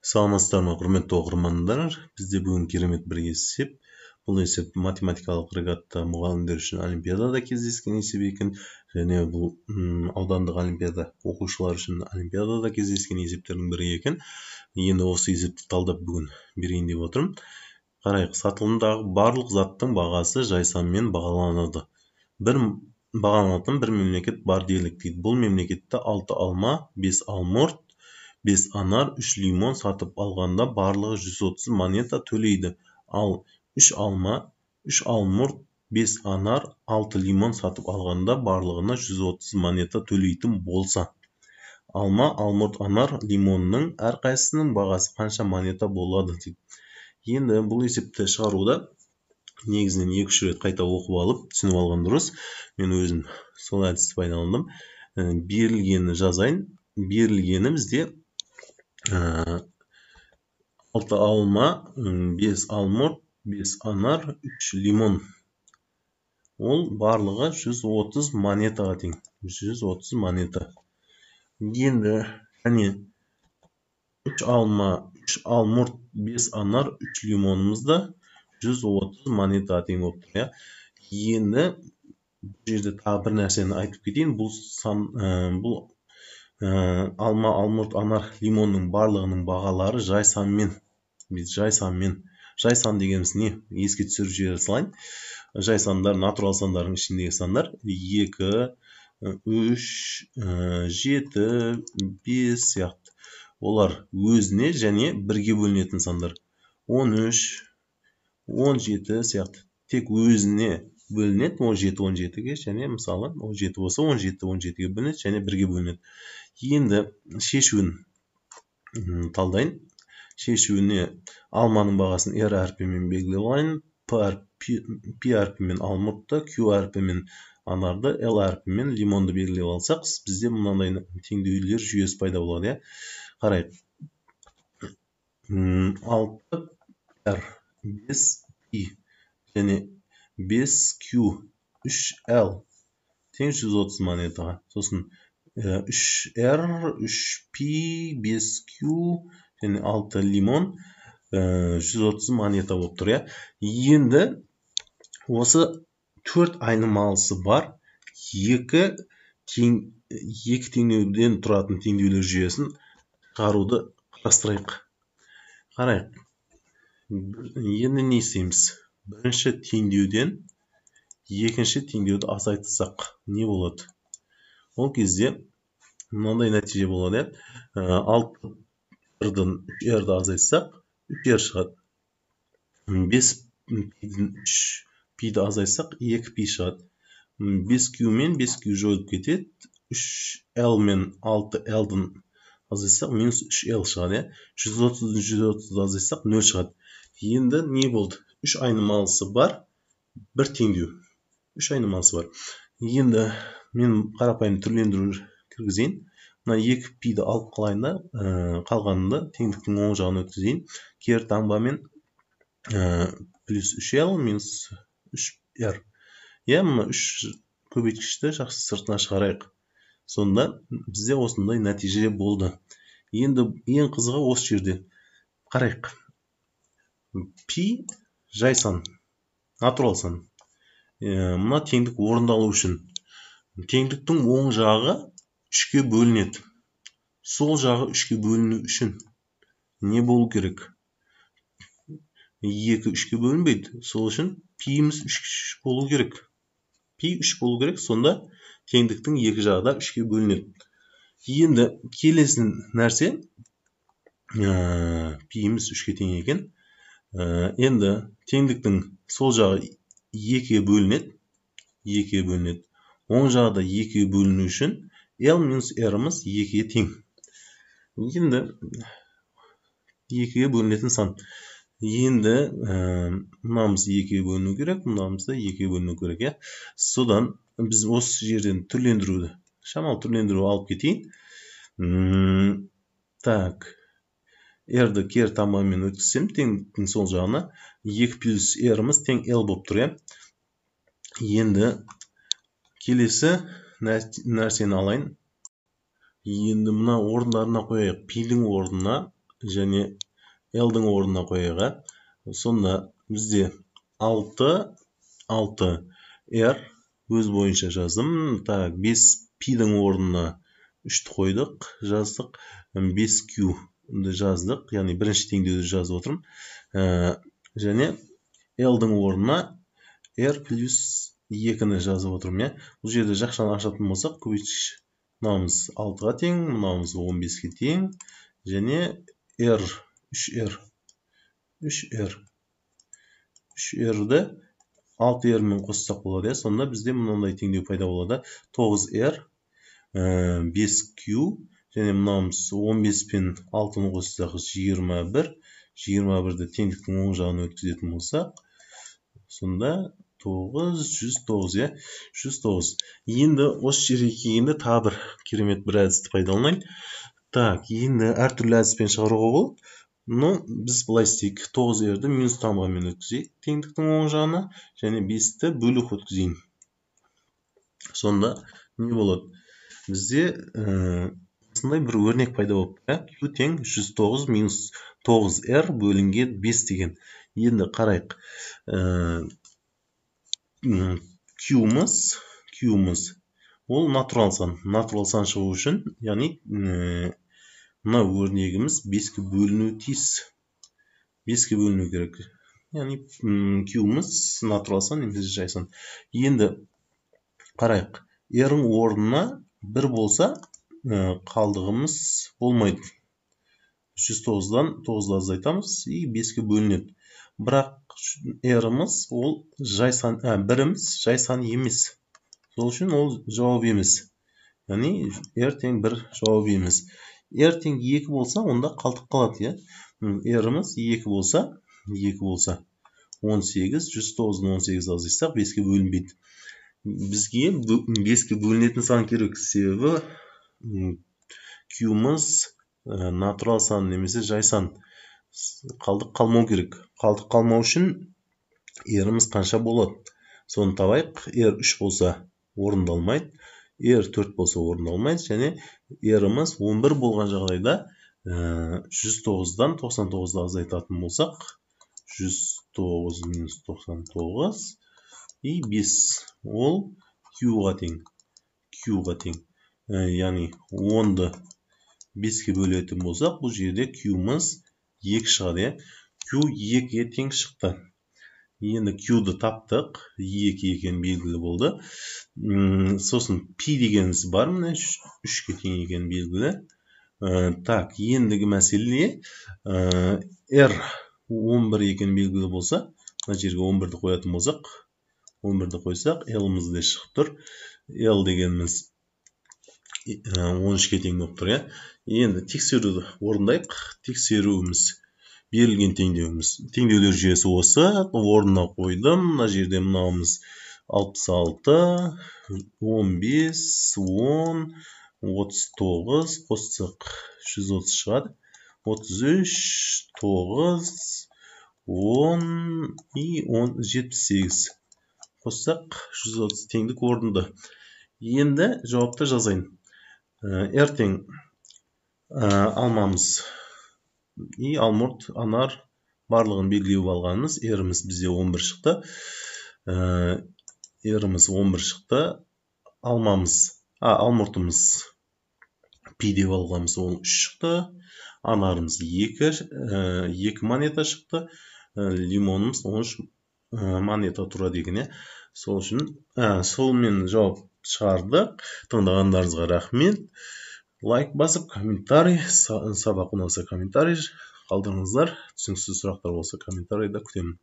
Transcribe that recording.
Саламатсыздар ма, құрметті оқырмандар! Бізде бүгін керемет бір есеп. Бұл есеп математикалық регатта мұғалімдер үшін олимпиадада кездескен есеп екен және бұл аудандық олимпиада, оқушылар үшін олимпиадада кездескен есептердің бірі екен. Енді осы есепті талдап бүгін берейін деп отырмын. Қарайық, сатылымдағы барлық заттың бағасы жай санмен бағаланады. Бір бағаланатын бір мемлекет бар делік дейді. Бұл мемлекетте 6 алма, 5 алмұрт, 5 анар, 3 лимон сатып алғанда барлығы 130 монета төлейді. Ал 3 алма, 3 алмұрт, 5 анар, 6 лимон сатып алғанда барлығына 130 монета төлейтін болса, алма, алмұрт, анар, лимонның әрқайсысының бағасы қанша монета болады дейді. Енді бұл есепті шығаруда негізінен 2-3 рет қайта оқып алып, түсініп алған дұрыс. Мен өзім сол әдісті пайдаландым. Берілгені жазайын. Берілгені бізде 6 алма, 5 алмұрт, 5 анар, 3 лимон. Ол барлығы 130 монетаға тең. 130 монета. Енді және 3 алма, 3 алмұрт, 5 анар, 3 лимонымыз да 130 монетаға тең болып тұр. Енді бұл жерде тағы бір нәрсені айтып кетейін. Бұл сан, бұл алма, алмұрт, анар, лимонның барлығының бағалары жай санмен. Жай санмен. Жай сан дегеніміз не? Еске түсіріп жібере салайын. Жай сандар, натурал сандардың ішіндегі сандар 2, 3, 7, 5 сияқты. Олар өзіне және бірге бөлінетін сандар. 13, 17 сияқты. Тек өзіне бөлінеді, 17, 17-ге және мысалы 17 болса 17, 17-ге бөлінеді және бірге бөлінеді. Енді шешуін талдайын. Шешуіне алманың бағасын R әрпімен белгілеп алайын. P әрпімен алмұртты, Q әрпімен анарды, L әрпімен лимонды белгілеп алсақ, бізде мынандай теңдеулер жүйесі пайда болады. Қарайық. 6 R, 5 P және 5 Q, 3 L тең 130 монетаға. Сосын 3 R, 3 P, 5 Q және 6 лимон 130 монета болып тұр. Енді осы 4 айнымалысы бар екі теңдеуден тұратын теңдеулер жүйесін шығаруды қарастырайық. Қарайық. Енді не істейміз? Бірінші теңдеуден екінші теңдеуді азайтсақ не болады? Ол кезде мынандай нәтиже болады. 6 R-дан 3 R-ді азайтсақ 3 R шығады. 5 P-ден 3 P-ді азайтсақ 2 P шығады. 5 Q мен 5 Q жойылып кетеді. 3 L мен 6 L-дан азайтсақ минус 3 L шығады. 130-дан 130-ды азайтсақ 0 шығады. Енді не болды? 3 айнымалысы бар бір теңдеу. 3 айнымалысы бар. Енді мен қарапайым түрлендіру кіргізейін. Мына 2 пиді алып қалайын да, қалғанында теңдіктің оң жағын өткізейін. Кері таңбамен плюс 3L минус 3R. Мына 3 көбейткішті жақсы сыртына шығарайық. Сонда бізде осындай нәтиже болды. Енді ең қызығы осы жерде. Қарайық. Пи жай сан, натурал сан. Мына теңдік орындалу үшін теңдіктің оң жағы 3-ке бөлінеді. Сол жағы 3-ке бөліну үшін не болу керек? 2 3-ке бөлінбейді. Сол үшін пиіміз 3 болу керек. Пи 3 болу керек, сонда теңдіктің екі жағы да 3-ке бөлінеді. Енді келесі нәрсе, пиіміз 3-ке тең екен. Енді теңдіктің сол жағы 2-ге бөлінеді. 2-ге бөлінеді. Оң жағы да 2-ге бөліну үшін L минус R-ымыз 2-ге тең. Енді 2-ге бөлінетін сан. Енді мынамыз 2-ге бөліну керек, мынамыз да 2-ге бөліну керек. Содан біз осы жерден түрлендіруді, шамалы түрлендіру алып кетейін. Так, R-ді кері таңбамен өткізсем теңдіктің сол жағына 2 плюс R-ымыз тең L болып тұр. Енді келесі нәрсені алайын. Енді мына орындарына қояйық. Пидің орнына және L-дің орнына қояйық. Сонда бізде 6, 6 R өз бойынша жаздым. Так, 5 пи-дің орнына 3-ті қойдық, жаздық. 5 Q-ді жаздық, яғни бірінші теңдеуді жазып отырмын. Және L-дің орнына R плюс 2-ні жазып отырмын. Бұл жерде жақшаны ашатын болсақ, көбейткіш мынауымыз 6-ға тең, мынауымыз 15-ке тең, және R 3R 3R 3R-ді 6R мен қоссақ болады. Сонда бізде мынандай теңдеу пайда болады. 9R 5Q және мынауымыз 15 пен 6-ны қоссақ 21, 21-ді теңдіктің оң жағына өткізетін болсақ, сонда 9, 109, иә, 109. Енді осы жерге келгенде тағы бір керемет бір әдісті пайдаланайын. Так, енді әртүрлі әдіспен шығаруға болады. Но біз былай істейік. 9R-ді минус тамғамен өткізейік теңдіктің оң жағына, және 5-ті бөліп өткізейін. Сонда не болады? Бізде осындай бір өрнек пайда болып тұр. Q тең 109 минус 9R бөлінген 5 деген. Енді қарайық. Q-мыз ол натурал сан. Натурал сан шығу үшін, яғни мына өрнегіміз 5-ке бөлінуі тиіс. 5-ке бөліну керек. Яғни Q-мыз натурал сан немесе жай сан. Енді қарайық. R-ің орнына 1 болса, қалдығымыз болмайды. 109-дан 9-ды азайтамыз и 5-ке бөлінеді. Бірақ R-іміз ол жай сан, біріміз жай сан емес. Сол үшін ол жауап емес. Яғни R тең 1 жауап емес. R тең 2 болса, онда қалдық қалады, иә. R-іміз 2 болса, 2 болса 18, 109-дан 18 азайтсақ 5-ке бөлінбейді. Бізге 5-ке бөлінетін сан керек, себебі Q-мыз натурал сан немесе жай сан. Қалдық қалмау керек. Қалдық қалмау үшін R-іміз қанша болады? Соны табайық. R 3 болса орындалмайды, R 4 болса орындалмайды, және R-іміз 11 болған жағдайда 109-дан 99-ды азайтатын болсақ, 109 минус 99 и 5 ол Q-ға тең. Q-ға тең. Яғни 10-ды 5-ке бөлетін болсақ, бұл жерде Q-мыз 2 шығады, иә. Q 2-ге тең шықты. Енді Q-ды таптық, 2 екені белгілі болды. Сосын P дегеніміз бар, міне 3-ке тең екені белгілі. Так, ендігі мәселе R 11 екені белгілі болса, мына жерге 11-ді қоятын болсақ, 11-ді қойсақ, L-іміз де шығып тұр. L дегеніміз 13-ке тең болып тұр, иә. Енді тексеруді орындайық. Тексеруіміз берілген теңдеуіміз, теңдеулер жүйесі осы. Орнына қойдым. Мына жерде мынауымыз 66, 15, 10, 39 қоссақ 130 шығады. 33, 9, 10 и 78 қоссақ 130 теңдік орынды. Енді жауапты жазайын. R тең алмамыз и алмұрт, анар барлығын белгілеп алғанымыз. R-іміз бізде 11 шықты. R-іміз 11 шықты. Алмамыз, алмұртымыз пи деп алғанымыз ол 3 шықты. Анарымыз 2 монета шықты. Лимонымыз 13 монета тұрады екен. Сол үшін солмен жауап шығардық. Тыңдағандарыңызға рахмет. Лайк басып, комментарий, сабақ ұнаса комментарий қалдырыңыздар. Түсініксіз сұрақтар болса комментарийда күтемін.